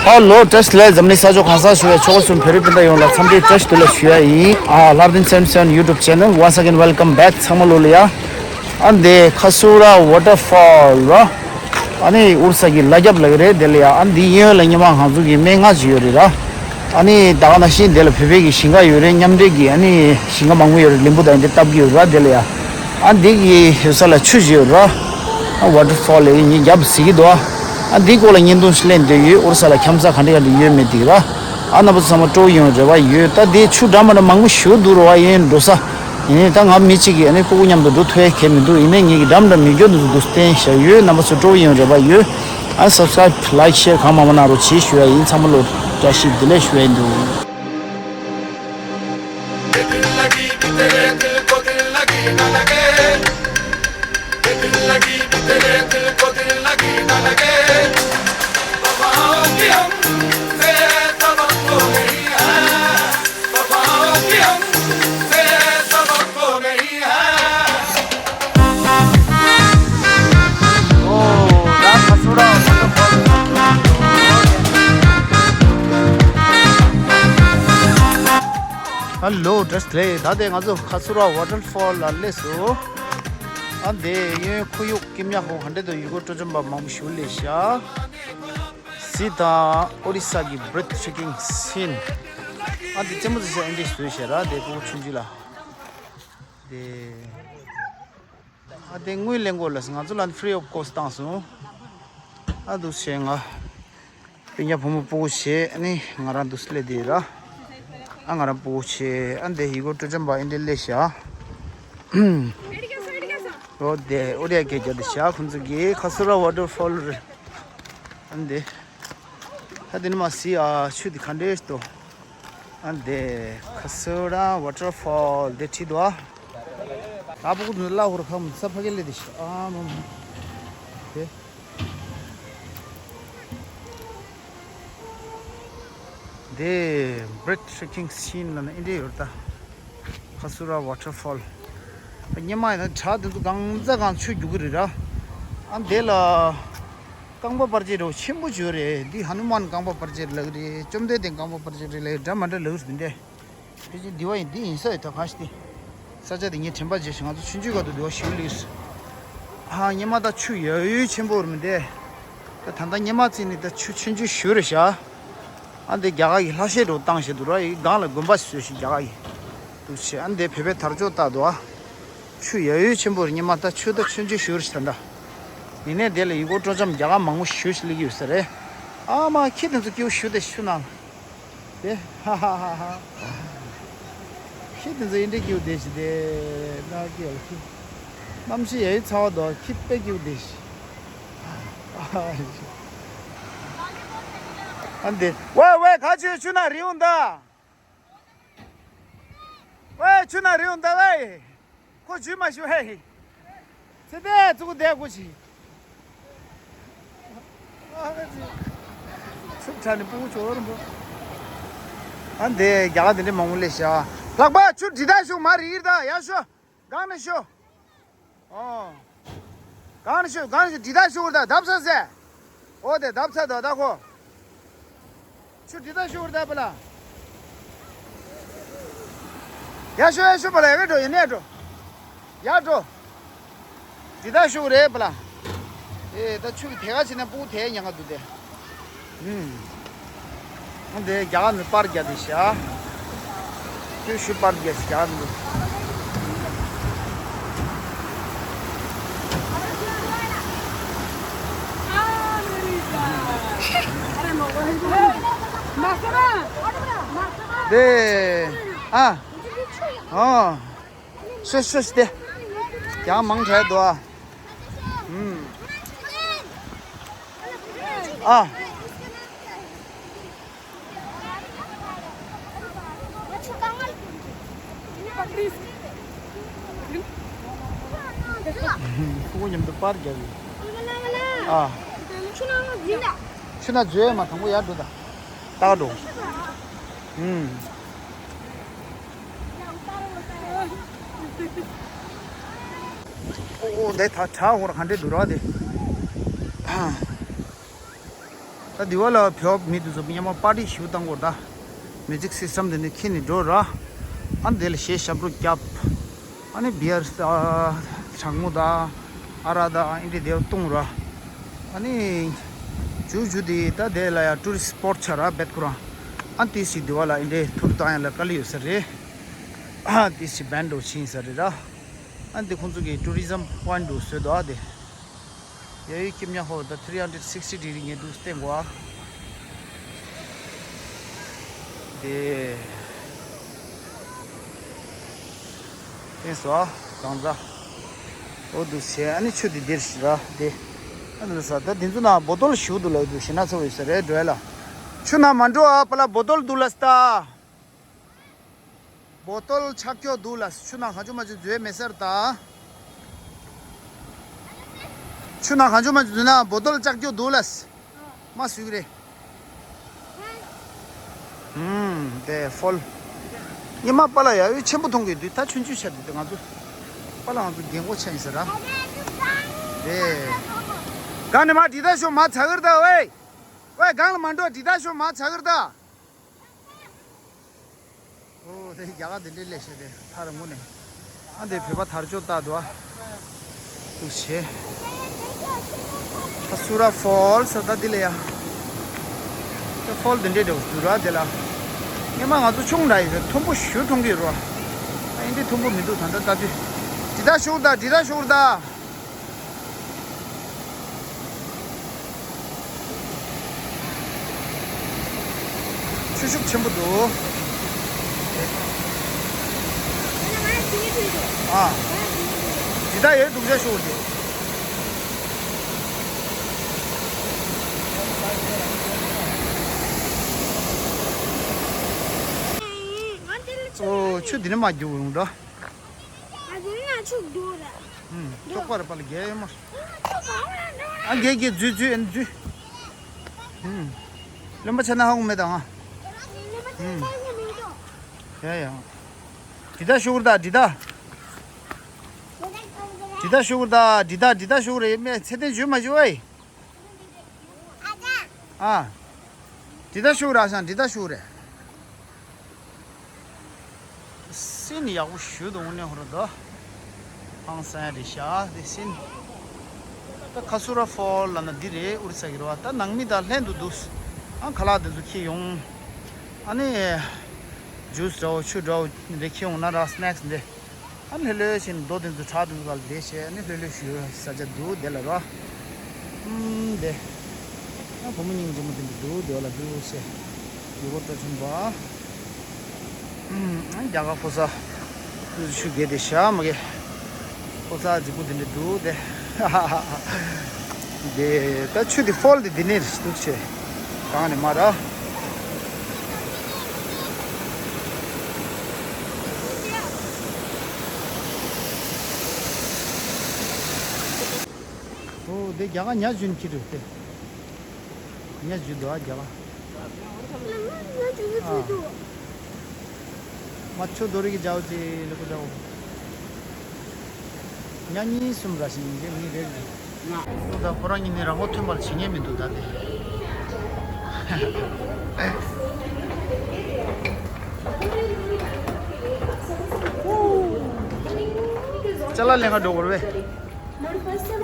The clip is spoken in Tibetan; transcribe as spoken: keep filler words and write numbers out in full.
ཧེ་ལོ། བཀྲ་ཤིས་བདེ་ལེགས། འཛམ་གླིང་ས་ཕྱོགས་གང་སར་བཞུགས་པའི་ཆོལ་ཁ་གསུམ་བོད་རིགས་སྤུན་ཟླ་ཡོངས་ལ་འཚམས་འདྲི་བཀྲ་ཤིས་བདེ་ལེགས་ཞུ་ཡ་ཡིན། ཨ། ལྷ་ལྡན་ཚེ་རིང་ཚེ་རིང་YouTube channel once again welcome back ཚང་མ་ལོ་ལ་ཡ། ཨ་འདི་ཁ་སུ་ར་waterfall ར། ཨ་ནི་ཨོ་རི་ས་གི་ལ་རྒྱབ་ལ་ཡོད་རེད། དེ་ལ་ཡ། ཨ་འདི་གཡས་གཡོན་ལ་སྔོན་མ་ང་ཚོ་གི་སྨན་ཁང་ཅིག་ཡོད་རེད་ར། ཨ་ནི་ད་ག་ནང་བཞིན་དེ་ལ་བོད་པའི་གི་ཞིང་ཁ་ཡོད་རེད། མཉམ་འབྲེལ་གི་ཨ་ནི་ཞིང་ཁ་མང་པོ་ཡོད་རེད། ལིམ་བུ་དང་འདི་བཏབ་གི་ཡོད་ར། དེ་ལ་ཡ། ཨ་འདི་གི་ཡོད་ས་ལ་ཆུ་ཅིག་ཡོད་ར། ཨ་waterfall ལ་ཡིན་རྒྱབ་ཟེར་གི་འདུག་ཨ་འདི་སྐོར་ལ་བརྙན་ཐུང་ཞིག་ལེན་འདོད་ཡོད། ཨོ་རི་ས་ལ་འཁྱམ་ས་ག་འདྲ་ག་འདྲ་ཡོད་མེད་འདི་ར། ཨ་རྣམ་པ་ཚོ་ཚང་མ་སྤྲོ་པོ་ཡོང་རེ་བ་ཡོད། ད་འདི་ཆུ་འདྲ་མི་འདྲ་མང་པོ་ཞིག་འདུག་ར། བ་ཡིན་འགྲོ་ས། ཡིན་ནའི་ད་ང་མི་གཅིག་གིས་ཨ་ནི་སྤུ་གུ་མཉམ་དུ་འགྲོ་ཐུབ་ཡ་གང་མི་འདུག་ཡིན་ནའི་ངེད་ཀྱིས་འདྲ་མི་འདྲ་མི་འགྱུར་འདུག་འདུག་བསྟན་བཞག་ཡོད། རྣམ་པ་ཚོ་སྤྲོ་པོ་ཡོང་རེ་བ་ཡོད། ཨ་subscribe like share གང་མང་མང་གནང་རོགས་བྱེད་ཞུ་ཡ་ཡིན། ཚང་མ་ལོ་བཀྲ་ཤིས་བདེ་ལེགས་ཞུ་ཡ་ཡིན་འདུག་ཧེ་ལོ། བཀྲ་ཤིས་བདེ་ལེགས། ད་ལྟ་ང་ཚོ་ཁ་སུ་ར་waterfall ལ་སླེབས་སོང་། ཨ་འདི་གཡས་གཡོན་ཁོར་ཡུག་སྐྱིད་མྱག་ཁོ་ག་འདྲ་འདུག་ཡུལ་སྐོར་སྤྲོ་འཆམ་པ་མང་པོ་ཞིག་སླེབས་ཤག་གཟིགས་དང་། ཨོ་རི་ས་གི་breathtaking scene། ཨ་འདི་རྩེད་མོ་རྩེ་ས་ཨེ་འདྲ་བཟོས་བཞག་ར། དེ་ཕྲུ་གུ་ཆུང་ཆུང་ལ། དེ། ཨ་དེ་དངུལ་ལེན་དགོས་ལ་ང་ཚོ་ལ་free of cost བཏང་སོང་། ཨ་འདུག་བྱས་ང་སྤུན་ཀྱག་བུ་མོ་སྤུ་གུ་བྱས་ཨ་ནི་ང་རང་འདུག་སླེབས་དེ་ར། ཨ་ང་རང་སྤུ་གུ་བྱས་ཨ་འདི་ཡུལ་སྐོར་སྤྲོ་འཆམ་པ་ཨེ་འདྲ་སླེབས་ཤག་འོ་དེ་ཨོ་རི་ཡ་སྐད་རྒྱག་དེ་ཤག་ཁོང་ཚོ་གིས་ཁ་སུ་ར་waterfall རེད། ཨ་འདི། ད་འདི་ནས་མར་གཟིགས་ཨ། ཆུ་འདི་ག་འདྲས་འདུག་ཨ་འདི་ཁ་སུ་ར་waterfall འདི་བྲིས་འདུག་ཨ། ད་ཕྲུ་གུ་ཚོ་ལ་ཧོར་ཁ་མི་ས་ཕ་གི་ལས་འདི་ཤི་ཨ་མ་མ། དེ། འདི་breathtaking scene ལ་ནི་ཨེ་འདྲས་ཡོད་ད། ཁ་སུ་ར་waterfall། སྔོན་མ་ཡིན་ན་བྲག་འདི་ཚོ་གང་ཚ་གང་ཆུ་རྒྱུག་གི་རེད་ར། ཨ་འདི་ལ། རྐང་པ་སྤར་ཆས་འདྲ་བོ་ཆེན་པོ་ཅིག་ཡོད་རེད། འདི་ཧ་ནུ་མན་རྐང་པ་སྤར་ཆས་ལབ་ཀྱི་རེད། བཅོམ་ལྡན་འདས་རྐང་པ་སྤར་ཆས་རེད་ལབ་ཀྱི་འདྲ་མ་འདྲ་ལབ་ཀྱི་རེད་འདི་འདྲས། དེ་བཞིན་འདི་བ་ཡིན་འདི་ཡིན་ས་ཡོད་ད་ག་ཞིག་དེ། ས་ཆ་དེ་ངས་དྲན་པ་བརྗེད་ཤག་ང་ཚོ་ཆུང་ཆུང་སྐབས་དུ་འདི་བ་ཞིག་ལིར། ཧ་སྔོན་མ་ད་ཆུ་ཡ་ཡུལ་ཆེན་པོ་རེད་མི་འདི། ད་ད་ལྟ་སྔོན་མ་ཚིག་ནི་ད་ཆུ་ཆུང་ཆུང་ཞུ་རེད་ཤག་ཨ་འདི་རྒྱ་གར་གྱི་ལྷ་ཤེད་འགྲོ་བཏང་ཞེས་འདུག་ར། ཡི་སྒང་ལ་དགོན་པ་ཞིག་བཟོས་ཤིག་རྒྱ་གར་གྱི། འདུག་ཆེ་ཨ་འདི་བོད་པའི་དར་ལྕོག་ལྟ་འདུག་ཨ། ཆུ་ཡ་ཡུལ་ཆེན་པོ་རེད་སྔོན་མ་ད་ཆུ་ད་ཆུང་ཆུང་ཞུ་རེད་ཤག་ད། ཡིན་ནའི་དེ་ལ་ཡུལ་སྐོར་སྤྲོ་འཆམ་རྒྱ་གར་མང་པོ་ཞུ་ཞིག་སླེབས་ཀྱི་ཡོད་ས་རེད། ཨ་མ་ཁྱི་དེ་ཚོ་སྐྱིའུ་ཞུ་དེ་ཞུ་ན། དེ་ཧ་ཧ་ཧ་ཧ། ཁྱི་དེ་ཚོ་ཨིན་འདྲའི་སྐྱིའུ་དེ་ཞིག་དེ་ན་སྐྱིའུ་ཁྱི། གནམ་གཤིས་ཡ་ཡི་ཚ་བ་འདུག་ཁྱི་དཔེ་སྐྱིའུ་དེ་ཞིག་ཨ་འདི། ཝེ་ཝེ་ག་ཆུ་ཆུ་ན་རི་འོང་ད། ཝེ་ཆུ་ན་རི་འོང་ད་ཝེ། ཁོ་ཇུས་མ་ཞུ་ཧེ། ཚེ་དེ་ཙུ་གུ་དེ་ཀུ་ཆི། ཚུབ་ཁྲ་ནི་སྤུ་གུ་ཆོ་རུ་འགྲོ། ཨ་འདི་རྒྱ་གར་འདི་འདྲ་མང་པོ་ལས་ཤག་ལག་པ་ཆུ་འདི་དག་ཤུག་མ་རི་ཡིར་ད་ཡ་ཤོ། སྒང་ནས་ཤོ། ཨོ། སྒང་ནས་ཤོ་སྒང་ནས་ཤོ་འདི་དག་ཤུག་ར་ད་བརྡབ་ས་ཟེ། ཨོ་དེ་བརྡབ་ཚར་དོ་ད་ཁོ། ཆུ་འདི་ལྟར་ཤོར་ད་པ་ལ། ཡ་ཤོ་ཡ་ཤོ་པ་ལ་ཡ་ག་འགྲོ་ཡ་ནས་འགྲོ། ཡ་འགྲོ། འདི་ལྟར་ཤོར་རེད་པ་ལ། ཨེ་ད་ཆུ་གི་དེ་ག་ཕྱིན་ན་སྤུ་གུ་དེ་ཉང་ག་འདུག་དེ། ཨུམ། ཨ་འདི་རྒྱ་གར་ནས་པར་རྒྱག་དེ་ཤ། ཁྱོད་ཤུ་པར་རྒྱག་ཤ་རྒྱ་གར་ནས། དེ། ཨ། ཨ། སུ་སུ་སྟེ། ཡང་མང་དྲགས་འདུག་ཨ། ཨུམ། ཨ། ཕྲུ་གུ་མཉམ་དུ་པར་རྒྱག་གི། ཨ། ཆུ་ནང་འཛུལ་མ་དང་པོ་ཡར་འགྲོ་ད། ལྟག་འགྲོ། ཨུམ། ཨོ་ཨོ་དེ་ད་བྲག་ཧོར་ག་འདྲས་འདུག་ར་དེ། ཨ། ད་དེ་བ་ལ་བོད་མི་དེ་ཚོ་སྙན་མ་པར་ཊི་ཞུ་བཏང་གོ་ད། མིའུ་ཛིག་སིས་ཊམ་དེ་ནི་ཁྱེར་ནས་འགྲོ་ར། ཨ་ནི་དེ་ལ་གཞས་ཞབས་བྲོ་རྒྱབ། ཨ་ནི་བི་ཡར་གྲང་མོ་དང་ཨ་རག་དང་ཨིན་དྲི་དེ་བ་བཏུང་ར། ཨ་ནི་མཇུག་མཇུག་དེ་ད་དེ་ལ་ཡ་ཊུ་རི་སི་སི་པོ་ཊི་ཆགས་ར་བེད་ཁོ་རང་། ཨ་ནི་དེ་སི་དེ་བ་ལ་ཨིན་དྲི་ཐུར་བཏང་ཡ་ལ་དཀའ་ལས་ཡོད་ས་རེད། ཨ་དེ་སི་བན་འགྲོ་ཕྱིན་ས་རེད་ར། ཨ་ནི་དེ་ཁོང་ཚོ་གི་ཊུ་རི་ཛམ་པོ་ཨིན་ཊི་འགྲོ་བཟོས་འདུག་ཨ་དེ། ཡ་ཡུལ་སྐྱིབ་ཉ་ཧོ་ད་ཐི་རི་ཧན་ཌྲེཌ་སིག་སི་ཊི་ཌི་གི་ངས་འདུག་བསྟན་གོ་ཨ། དེ། བསྟན་སོ་ཨ། གང་ཟ། འོ་འདུག་བྱས་ཨ་ནི་ཆུ་དེ་འདིར་ཞི་ར་དེ། ཨ་འདུག་ས་ད་དེ་ཚོ་ན་བོ་ཏོལ་ཞུ་འདུག་ལ་འདུག་ཞི་ན་ཚ་བོ་ཡོད་ས་རེད་འགྲོ་ཡ་ལ། ཆུ་ན་མ་འགྲོ་ཨ་པ་ལ་བོ་ཏོལ་འདུག་ལ་སྟ། བོ་ཏོལ་ཆག་སྐྱོ་འདུག་ལ། ཆུ་ནང་གང་བྱུང་མ་བྱུང་འཛུལ་མེད་ཟེར་ད། ཆུ་ནང་གང་བྱུང་མ་བྱུང་འཛུལ་ན་བོ་ཏོལ་ཆག་སྐྱོ་འདུག་ལ། མ་བཟོས་ཀྱི་རེད། ཧུམ། དེ་ཕོལ། ཉི་མ་པ་ལ་ཡ་ཡོད་ཆེན་པོ་མཐོང་གི་འདུག་ད་ཆུང་ཆུང་ཆགས་འདུག་ང་ཚོ། པ་ལ་ང་ཚོ་རྒན་གོག་ཆགས་ཡིན་ཟེར་ར། དེ། གང་ནས་མ་འདི་ད་ཤོག་མ་ཚ་གིར་ད་ཝེ། ཝེ་གང་ལ་མ་འགྲོ་འདི་ད་ཤོག་མ་ཚ་གིར་ད། ཨོ་དེ་རྒྱ་གར་དེ་འདྲའི་ལས་བྱེད་དེ་ཐར་ངོ་ནས། ཨ་འདི་བོད་པ་དར་ལྕོག་ལྟ་འདུག་ཨ། འདུག་བྱས། ཁ་སུ་ར་ཕོལ་ས་ད་འདི་ལ་ཡ། ད་ཕོལ་དེ་འདྲའི་འདྲ་བོ་འདུག་ར་དེ་ལ། སྔོན་མ་ང་ཚོ་ཆུང་འདྲ་ཡིན་ཟེར་མཐོན་པོ་ཞུ་མཐོང་གི་རོ། ཨ་ཡིན་དེ་མཐོན་པོ་མི་འདུག་ད་ལྟ་ལྟ་དུས། འདི་ད་ཤོག་ད་འདི་ད་ཤོག་ད། ཆུ་ཤུགས་ཆེན་པོ་འདུག་ཨ། འདི་ད་ཡོད་འདུག་ཆ་ཤུགས་འདི། ཨོ་ཆུ་འདི་ནས་མར་རྒྱུག་ཡོང་འགྲོ། ཨ་འདི་ནས་ཆུ་རྒྱུག་ར། ཨུམ། ཅོག་པར་པར་རྒྱལ་ཡོད་མ། ཨ་རྒྱལ་རྒྱལ་འཛུལ་འཛུལ་ཨ་འཛུལ། ཨུམ། རློན་པ་ཆ་ན་ཧ་གོ་མེད་དང་ཨ། ཡ་ཡ། འདི་ད་ཤུགས་ད་འདི་ད། འདི་ད་ཤུགས་ད་འདི་ད་འདི་ད་ཤུགས་རེད་མེད་ཚེ་བརྟན་འཇུ་མ་འཇུ་ཨེ། ཨ། འདི་ད་ཤུགས་ར་ཤང་འདི་ད་ཤུགས་རེད། སིན་ཡག་པོ་ཞུ་དུ་འོང་ནས་ཧོར་དོ། ཧང་སང་རེད་ཤག་དེ་སིན། ད་ཁ་སུ་ར་ཕོལ་ལ་ན་འདི་རེད་ཨུ་རི་ས་གི་རེད་བ། ད་ནང་མི་དང་ལྷན་དུ་འདུག་ཨ་ཁ་ལག་དེ་ཚོ་ཁྱེར་ཡོང་། ཨ་ནི། ཇུས་འདྲ་བོ་ཆུ་འདྲ་བོ་འདི་ཁྱེར་ཡོང་ན་ར་སི་ནེག་སི་འདི། ཨ་ནི་ལྷོད་ལྷོད་བྱས་ནས་རྡོ་དེ་ཚོ་བྲག་དེ་ཚོ་ག་ལ་བསྡད་བྱས་ཨ་ནི་ལྷོད་ལྷོད་ཞུ་ས་ཆ་འདུག་དེ་ལ་རོ། ཨུམ་དེ། ཨ་བུ་མོ་སྙིང་རྗེ་མོ་དེ་འདྲ་འདུག་དེ་བ་ལ་འདུག་བྱས། ཡུལ་སྐོར་སྤྲོ་འཆམ་པ། ཨུམ་རྒྱ་གར་ཕོ་གསར། ཏུ་ཆུ་རྒྱས་དེ་བཞག་མ་གི། ཕོ་གསར་རྫིག་པོ་དེ་འདྲ་འདུག་དེ། དེ་ད་ཆུ་དེ་ཕོལ་དེ་འདི་ནས་འདུག་བྱས། གང་ནས་མ་ར། ཨོ་དེ་རྒྱ་གར་ཉ་བཞོན་གྱི་འདུག་དེ། ཉ་བཞོན་འདུག་ཨ་རྒྱ་གར། ཨ། མ་ཆུ་རྡོ་རིགས་ཀྱི་ཇའོ་ཅི་ལེ་ཀོ་ཇའོ། ཉ་གཉིས་གསུམ་ར་ཞིག་ཡིན་གྱི་མི་རེ་རེ། ཨོ་ད་ཁོ་རང་གཉིས་ནི་རང་མགོ་ཐོན་པར་བྱེད་ངེས་མི་འདུག་ད་དེ། ཅ་ལག་ལེན་ག་འགྲོ་དགོས་རེད་པས།